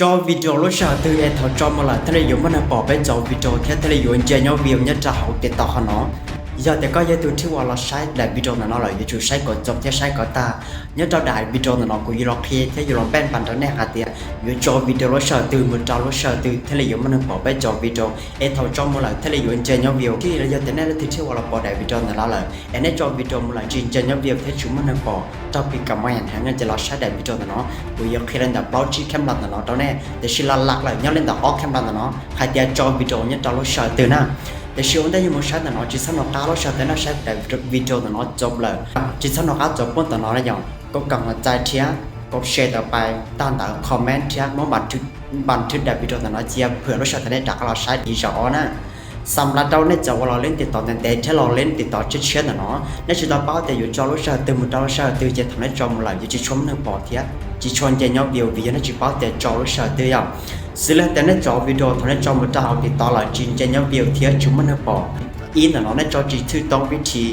Cho video lốp sau tư e thâu cho một lượt thế là dụ mất hàng bỏ bé cho video thiệt thế là dụ chia nhau view nhất là hậu tiết tỏ khó nó. Giờ thì có giới thiệu thiếu là sai đại video là nó là dụ sai có chụp thiệt sai có ta. Nhất là đại video là nó cũng dụ lo khi thế dụ lo bên bàn đó nè hả tiệt. Dụ cho video lốp sau tư một trò lốp sau tư thế là dụ mất hàng bỏ bé cho video e thâu cho một lượt thế là dụ chia nhau view khi là giờ thì nè là thì thiếu là bỏ đại video là nó là. Em nè cho video một lượt chia nhau view thiệt chúng mất hàng bỏ. Tau pi kama yan hanga je lo sai dai video na no. Ku yo khiran da pau chi kham lat na no tau ne. Te shi la lak la nyo len da o kham lat na no. Khai tia cho video nyo tau lo sai te na. Te shi on da yo mo sai na no chi sa no ka lo sai te na sai dai video na no chop la. Chi sa no ka chop pon ta no la yo. Ko ka ma chai thia. Ko share ta pai. Tan da comment thia mo ban thu ban thu dai video na no chia phua lo sai te ne da ka lo sai di sa o na. ສຳລັບເຈົ້າໃນຈອວ່າລາວຫຼິ້ນຕິດຕໍ່ແຕ່ແຕ່ແທ້ລາວຫຼິ້ນຕິດຕໍ່ເຊຍນະເນາະ ໃນຊິຕໍ່ເປົ້າແຕ່ຢູ່ຈອລາວເຊີຕື່ ມື້ຕາລາວເຊີຕື່ ຈະທຳໃນຈອມລາວຢູ່ຊິຊົມໜຶ່ງປອດທຽ ຊິຊວນແຕ່ຍອບວິວວິວໃນຊິເປົ້າແຕ່ຈອລາວເຊີຕື່ເອົາ ຊິແລແຕ່ໃນຈອວິດີໂອທຳໃນຈອມມື້ຕາເອົາຕິດຕໍ່ລາວຈິນແຈຍອບວິວທຽ ຊຸມມັນເອົາປອດອີນະເນາະ ໃນຈອຈິຖືຕ້ອງວິທີ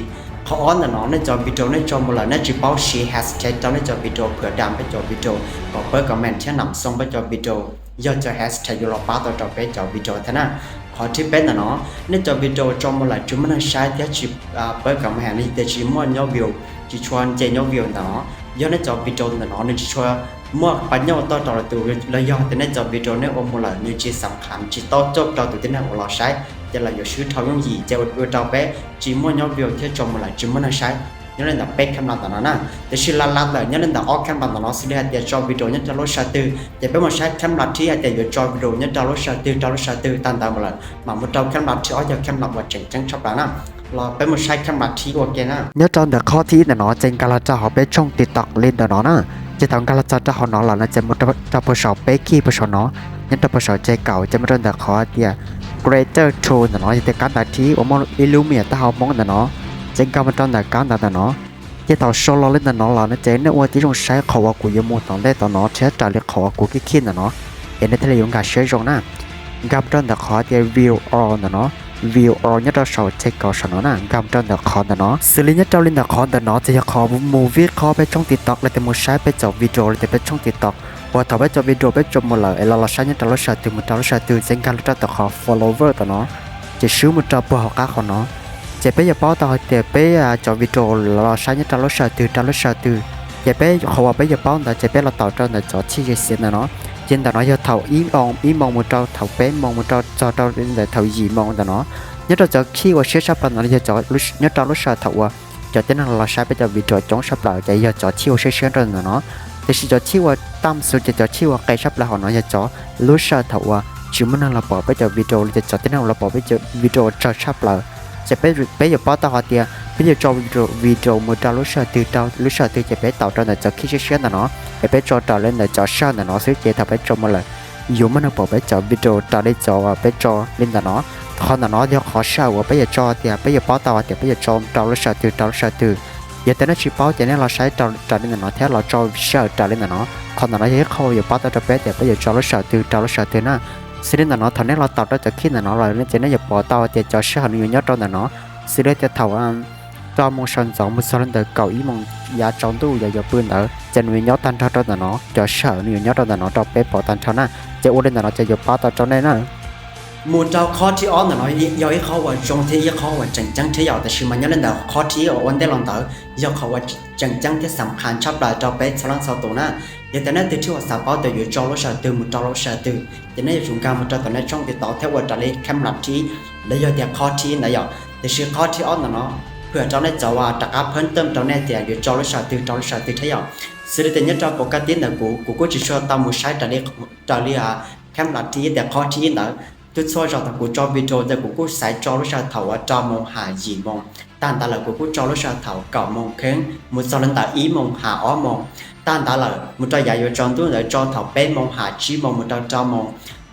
ເຂົາອອນນະເນາະ ໃນຈອວິດີໂອໃນຈອມລາວໃນຊິເປົ້າຊີແຮັສແທັກເຈົ້າໃນຈອວິດີໂອເພື່ອດຳໄປຈອວິດີໂອ ກໍເປີກກໍແມ່ນທຽນຳສົ່ງໄປຈອວິດີໂອ ຢອກຈະແຮັສແທັກຢູ່ລອບປາກຕໍ່ເຈົ້າເປຈອກວິດີໂອທະນະ ຂໍ້ທີແປດນະເນາະ ໃນຈອກວິດີໂອຈອມບໍ່ຫຼາຍຈຸມັນໃຊ້ແຕ່ຊິ ອາ ເປີກຳແພງນີ້ແຕ່ຊິມົວຍອດວິວ ຊິຊວນແຈຍອດວິວນະເນາະ ຢອກໃນຈອກວິດີໂອນະເນາະ ໜຶ່ງຊິຊວນມົວປະໂຫຍດຕໍ່ຕອລະຕູ ລະຢອກແຕ່ໃນຈອກວິດີໂອໃນອົມບໍ່ຫຼາຍໜຶ່ງຊິສຳຄັນ ຊິຕອບໂຈດຕໍ່ຕູທີ່ໃນຫົວລອດໃຊ້ ແຕ່ລະຢາກຊື້ເທົ່າຍົງຢີ ແຈກອວດເອົາໄປ ຊິມົວຍອດວິວເທົ່າຈອມບໍ່ຫຼາຍຈຸມັນໃຊ້ ຍ້ອນໃນດຳເປັກຄຳລາດຕອນນັ້ນນະ ແຕ່ຊິລາດລາດເລີຍ ຍ້ອນໃນດຳອອກຄຳລາດຕອນນັ້ນເນາະ ຊິເລີຍແຕ່ຈອວິດີໂອ ຍ້ອນຈະລົດຊາຕື່ ແຕ່ເປັນໝົດໃຊ້ຄຳລາດທີ່ແຕ່ຢູ່ຈອວວິດີໂອ ຍ້ອນຈະລົດຊາຕື່ ຈະລົດຊາຕື່ ຕາມຕາມມາເລີຍ ມາໝົດເຈົ້າຄຳລາດທີ່ອອກ ຢ່າຄຳລາດວ່າເຈັງຈັງຊອບລານະ ລາວເປັນໝົດໃຊ້ຄຳລາດທີ່ໂອເຄນະ ຍ້ອນຕອນເດີຂໍ້ທີ່ນະເນາະ ເຈັງກາລາຈາເຮົາເປັນຊ່ອງຕິກຕອກຫຼິ້ນເນາະນະ ຈະທຳກາລາຈາເຮົາເນາະລານະ ຈະໝົດເຈົ້າໂພສເອົາເປກີ້ໂພສເນາະ ຍັງຕະປະເສົາໃຈເກົ່າ ຈະມາເດີນຕາຂໍເຕຍ Creator Tool ນະເນາະ ຍາແຕ່ການດາທີ່ ໂອມອນ Illumia ຕາເຮົາມົງນະເນາະ ເຈັງກາມາຕອນດາການດານະເນາະ ເຮັດເອົາໂຊລອເລັນນະເນາະ ລາວນະເຈນນະອວດທີ່ຈົ່ງໃຊ້ເຂົາວ່າກູຢູ່ໝູ່ຕອນແລກຕອນເນາະ ເທສຕາເລັກເຂົາວ່າກູກິດຄີນນະເນາະ ເອັນເທເລຍົງກາເຊຍົງນະ ກາມາຕອນດາຂໍເຕຍ View All ນະເນາະ View All ຍາເຈົ້າເສົາໃຈເກົ່າສະເນາະນະ ກາມາຕອນດາຂໍນະເນາະ ຊິລິນຍາເຈົ້າລິນດາຂໍນະເນາະ ຈະຢາກຂໍໝູ່ວິເຄາະໄປຊ່ອງຕິກຕອກ ແລະແຕ່ໝູ່ໃຊ້ໄປຈອກວິດີໂອ ແລະແຕ່ໄປຊ່ອງຕິກຕອກ ວ່າຖ້າໄປຈອກວິດີໂອໄປຈົມໝົດແລ້ວ ແລະລາວໃຊ້ຍາຕາລາວຊາຕື່ ໝູ່ຕາລາວຊາຕື່ ເຊັ່ນກັນລະຕາຂໍ follower ຕາເນາະ ຈະຊື້ໝູ່ຕາເພື່ອເຮົາກາເຂົາເນາະ ຈະເປັນຢ່າເປົ້າຕາເຮົາແຕ່ເປັນຈອກວິດີໂອລາວໃຊ້ຍາຕາລາວຊາຕື່ ຕາລາວຊາຕື່ ຈະເປັນເຂົາວ່າເປັນຢ່າເປົ້າຕາຈະເປັນລາວເຕົາຕານະຈອກທີ່ຈະເສຍນະເນາະ ເຊັ່ນຕາເນາະ ຍາເທົ່າອີມອງ ອີມອງໝູ່ເຕົາ ເທົ່າເປັນມອງ ໝູ່ເຕົາ ຈອດເຕົາ ເປັນແຕ່ເທົ່າຢີມອງຕາເນາະ ຍາຕາຈອກທີ່ວ່າເຊຊັບລາວນະ ຍາຈອກຍາຕາລາວຊາເທົ່າວ່າ ຈອກເຕັນນັ້ນລາວໃຊ້ໄປຈອກວິດີໂອຈົ່ງຊັບລາວ ຈະຢອກຈອກທີ່ວ່າເຊເຊນເນາະ ແຕ່ຊິຈອກທີ່ວ່າຕ່ຳສຸດ ຈະຈອກທີ່ວ່າໄກຊັບລາວເນາະ ຢາກຈອກລູຊາເທົ່າວ່າ ຊິມານັ້ນລາວປອກໄປຈອກວິດີໂອ ຈະຈອກເຕັນນັ້ນລາວປອກໄປຈອກວິດີໂອຈອກຊັບລາວ ຈະໄປໄປຢາກປອກຕາເຮົາເຕຍ ໄປຢາກຈອກວິດີໂອ ວິດີໂອມື້ຕາລູຊາຕື່ ຕາລູຊາຕື່ ຈະໄປເຕົາຕານະຈອກຄີເຊເຊນເນາະ ໄປໄປຈອກຕາເລັນນະຈອກຊານເນາະ ຊື້ເຈຖ້າໄປຈອກມາເລີຍ ຢູ່ມັນເອົາປອກໄປຈອກວິດີໂອຕາໄດ້ຈອກວ່າໄປຈອກເຫຼັນນະເນາະ ເຂົານະເນາະ ດຽວຂໍເຊື່ອວ່າໄປຢາກຈອກເຕຍ ໄປຢາກປອກຕາວ່າເຕຍ ໄປຢາກຈອກຕາລູຊາຕື່ ຕາລູຊາຕື່ ຢາກແຕ່ນະຊິເປົາແຕ່ແນວລາວໃຊ້ຕາ ຕາເລັນນະເນາະ ແທ້ລາວຈອກເຊື່ອຕາເລັນນະເນາະ ເຂົານະເນາະ ຢາກໃຫ້ເຂົາຢາກປອກຕາຕາແປແຕ່ໄປຢາກຈອກລູຊາຕື່ ຕາລູຊາຕື່ນະ ຊິເລັນນະເນາະ ເທົ່າແນວລາວຕອບຕາຈອກຄີນະເນາະ ລາວເລັນຈະແນວຢາກປອກຕາວ່າແຕ່ຈອກເຊື່ອໜຶ່ງຢູ່ຍອດຕານະເນາະ ຊິເລີຍແຕ່ເທົ່າ ອາ ເກົ້າໂມງຊາວສອງ ມື້ເຊົ້າແລະເດີ ເກົ້າອີ່ໂມງ ຢາຈອງຕູ້ ຢາຢອກປືນເດີ ຈະໜູຍຍອດຕັນເທົ່າຕອນນະເນາະ ຈອກເຊື່ອໜູຍຍອດຕອນນະເນາະ ຕອກເປປອກຕັນເທົ່ານະ ຈະໂອເລັນນະເນາະ ຈະຢອກປາຕອນເຈົ້າແນ່ນະ ໝູ່ເຈົ້າ ຂໍ້ທີ່ອອນນະເນາະ ຢອກໃຫ້ເຂົາວ່າຈົງເທ ຢອກເຂົາວ່າຈັງຈັງເທ ຢອກແຕ່ຊິມາຍອນເລັນເດີ ຂໍ້ທີ່ອອນເດລອນເດີ ຢອກເຂົາວ່າຈັງຈັງເທ ສຳຄັນຊອບຫຼາຍ ຕອກເປຊອລອນຊອວໂຕນະ ຢອກແຕ່ນະຕື່ທີ່ວ່າສາເປົາແຕ່ຢູ່ຈອລະຊາຕື່ ໝູ່ຕອລະຊາຕື່ ຈະໃນຢູ່ສູນກາງໝູ່ເຈົ້າຕອນໃນຊ່ອງຕິດຕໍ່ແທ້ວ່າຕອນນີ້ແຄມລັດທີ່ ແລະຢອກແຕ່ຂໍ້ທີ່ນະຢອກ ແຕ່ຊິຂໍ້ທີ່ອອນນະເນາະ ເພື່ອເຈົ້າໃນຈອວ່າຕະກາເພີ່ມເຕີມເຈົ້າແນ່ແຕ່ຢູ່ຈອລະຊາຕື່ ຕອລະຊາຕື້ ທະຍອນ ສະເດດຍະຈອປົກກະຕິນະກູ ກູກູຈິຊວຕາໝູໄຊຕາລີ ຕາລີອາ ແຄມລັດທີ່ ແຕ່ຂໍ້ທີ່ນະ ຕຸດຊວຈອຕະກູຈອວິດີໂອ ແຕ່ກູກູໄຊຈອລະຊາເຖົາອາ ຈອໂມງຫາຢີໂມງ ຕານຕາເລີ ກູກູຈອລະຊາເຖົາ ເກົ້າໂມງເຄິ່ງ ໝູຈອລັນຕາ ອີໂມງຫາອໍໂມງ ຕານຕາເລີ ໝູຈອຢາຢູ່ຈອນຕຸນເລີ ຈອເຖົາ ແປດໂມງຫາຈີໂມງ ໝູຈອຈອໂມງ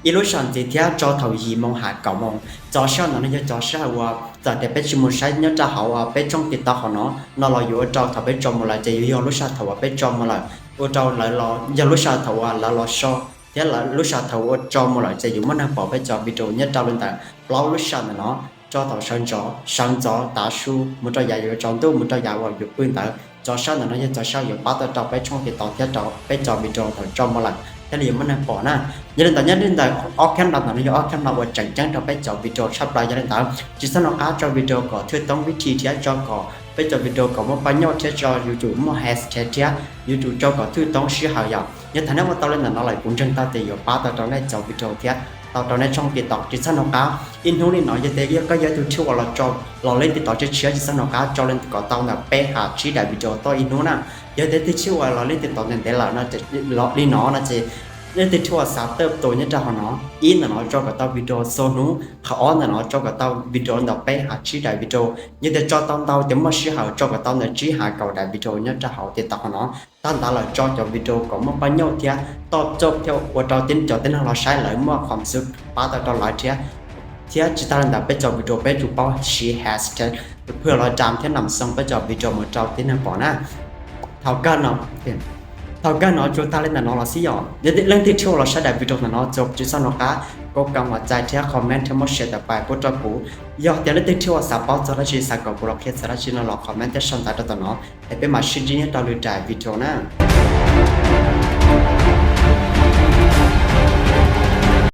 ອີລຸຊັນຊິເທຍ ຈອເຖົາ ຢີໂມງຫາເກົ້າໂມງ ຈອຊານນະ ຍາຈອຊາວາ ຈາແຕ່ເປັນຊິໝູໄຊຍະຈາເຮົາອາ ເປັນຊ່ອງຕິດຕໍ່ເຮົາເນາະ ນອລອຢູ່ຈອເຖົາ ເປັນຈອມມລາຈະຢູ່ຍອລຸຊາເຖົາອາ ເປັນຈອມມລາ ໂອເຈົ້າລາລອ ຍາລຸຊາເຖົາອາ ລາລອຊອ ເທລາລຸຊາເຖົາໂອຈອມມລາຈະຢູ່ມະນາປອ ເປັນຈອວິດີໂອຍະຕາລຸນຕາ ປລາວລຸຊານນະເນາະ ຈອເຖົາ ຊານຈອ ຊານຈອ ຕາຊູ ໝູຈອຢາຢູ່ຈອນຕຸ ໝູຈອຢາວາຢູ່ປືນຕາ ຈອຊານນະ ຍາຈອຊາວ ຍາປາຕະຕອ ເປັນຊ່ອງຕິດຕໍ່ເທຍຕອ ເປັນຈອວິດີໂອ ເຖົາຈອມມລາ Tæ li mah nà ປໍນະ Yua dah dah, yua dah dah, oc kham lau nà, yua oc kham lau ua chang chang tau pet cau video chap lai yua dah dah. Chi sa no ka cau video ko thưk tong vithi thiah cau ko pet cau video ko mah pa nyoh thiah cau YouTube mah hashtag thiah YouTube cau ko thưk tong si hau yau. Yua tha neh ua tau lai nà no lai kum chang tau te yua pa tau tau neh cau video thiah tau tau neh chong TikTok chi sa no ka. Ih hnung ni no yua te yua ko yua tu thiah ua lau cau lau len TikTok chiah chiah chi sa no ka cau len ko tau nà pet ha chi dai video to ih hnung nà. Yua te ti thiah ua lau len TikTok neh te lau no te lau li no na chi Yua te thiah ua sa tep to nyoh dah hau no. Ih nà no cau ko tau video so hnung. Kha o nà no cau ko tau video nà pet ha chi dai video. Yua te cau tau tau te mah si hau cau ko tau nà chi ha kau dai video nyoh dah hau TikTok hau no. Tah dah lau cau cau video ko mah pa nyoh thiah to chop thiah ua tau tin cau tin hau lau sai lai mah kham suk pa tau tau lai thiah. Thiah chi tah dah pet cau video pet chu pau si hashtag ເພື່ອເລາະຈາມເທນນຳສົ່ງໄປຈອກວິດີໂອເມື່ອເຈົ້າຕິດນຳປອນນະ. ເທົ່າກັນເນາະ ເທົ່າກັນເນາະ ໂຈຕາເລັນນະເນາະລາຊິຢອນ ເລື່ອງທີ່ໂຊລາຊາດາວິດີໂອນະເນາະ ຈົບຈຸດສອນອກກາ ກົດກຳວ່າໃຈເທຍຄອມເມັນເທຍໝົດເຊຕາປາຍປຸດຕະກູ ຢອກແຕ່ເລື່ອງທີ່ໂຊສາເປົາຈະລາຊິສາກອບກຸລອກເຄດສາລາຊິນະລອກຄອມເມັນເທຍຊອນຕາດຕະເນາະ ໃຫ້ເປັນມາຊິດດີເນຍຕໍ່ລືຕາຍວິດີໂອນະ.